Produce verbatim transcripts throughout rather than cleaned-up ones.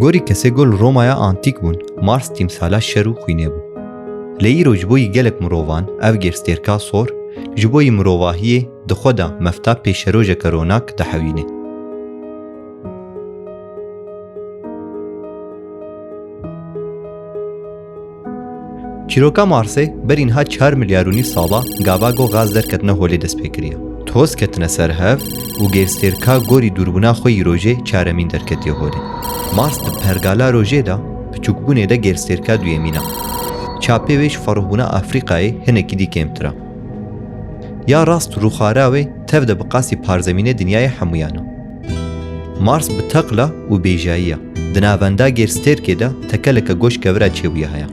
Gorî kesê ku li Romaya Antîk bûn, Mars tîmsala şer û xwînê bû. Lê îro ji bo yî gelek mirovan ev gêrstêrka sor, ji bo yî mirovahiyê di xwe de mefta pêşerojeke ronak dihewîne. Çîroka Marsê berî niha çar milyar û nîv sala gava ku gaz derketine holê dest pê kiriye. Toz ketine ser hev û gêrstêrka gorî dûrbûna xwe yî rojê çaremîn derketiye holê. Mars di pergala rojê de piçûkbûnê de gêrstêrka duyemîn e. Çapê wê ji ferhbûna Afrîkayê hinekî dî kêmtir e. Ya rast rûxara wê tev de bi qasî parzemînê dinyayê hemûyan e. Mars bi teqla û bêjayî ye. Di navenda gêrstêrkê de tekeleke goş kevira çêbûye heye.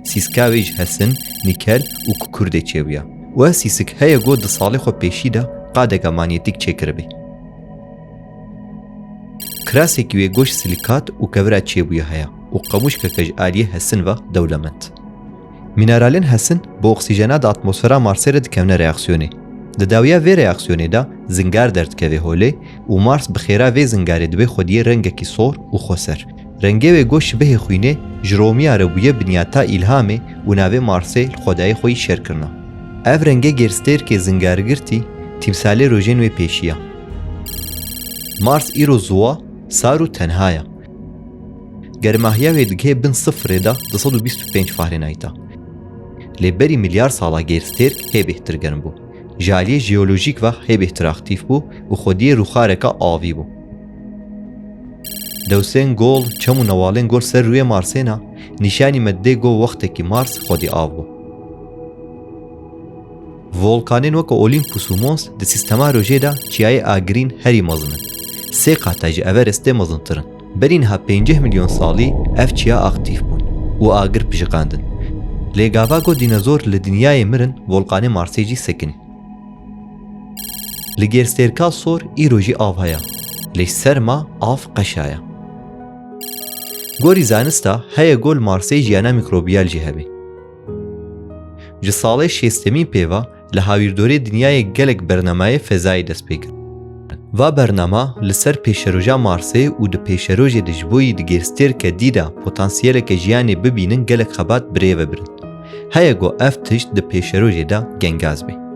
Sîska wê ji hesin, nîkel û kukurdê çêbûye. Û ev sîsik heye ku di salê xwe pêşî de qadeke manyetîk çêkiribî. Kirasekî wê goş silîkat û kevira çêbûye heye û qemûşkeke ji aliyê hesin ve dewlemend. Mîneralên hesin bi oksîjena di atmosfera Marsê re dikevine reaksiyonê. Di dawiya vê reaksiyonê de zingar derdikeve holê û Mars bi xêra vê zingarê dibe xwediyê rengekî sor û xweser. Rengê wê goş şibihê xwînê ji romiya re bûye binyata îlhamê û navê Marsê li xwedayê xwe yî şer kirine. Ev rengê gêrstêrkê zingargirtî tîmsalê rojên wê pêşî ye. Mars îro ziwa, sar û tenha ye. Germahiya wê digihê bin sifirê de du sed û bîst û pênc Fahrenheit e. Lê berî milyar sala gêrstêrk hê bêhtir germ bû. Ji aliyê jeolojîk ve hê bêhtir aktîf bû û xwediyê rûxareke avî bû. Dewsên gol, çem û newalên gol ser rûyê Marsê ne nîşanî me didê ku wextekî Mars xwedî av bû. Volkanên weke Olympus û Mons di sîstema rojê de çiyayê agirîn herî mezin in. Sê qata ji Everestê mezintir in. Berî niha pêncî milyon salî ev çiya aktîf bûn û agir pişiqandin. Lê gava ku dînozor li dinyayê mirin, volkanê Marsê jî sekinî. Li gêrstêrka sor îro jî av heye, lê ji serma av qeşa ye. Gorî zanista heye ku li Marsê jiyana mîkrobiyal jî hebe. Ji salê şêstemîn pê ve li hawîrdorê dinyayê gelek bernamayê fezayê dest pê kirin. Va bernama li ser pêşeroja Marsê û di pêşerojê de ji bo yî di gêrstêrke dî de potansiyeleke jiyanê bibînin gelek xebat bi rê ve birin. Heye ku ev tişt di pêşerojê de gengaz bê.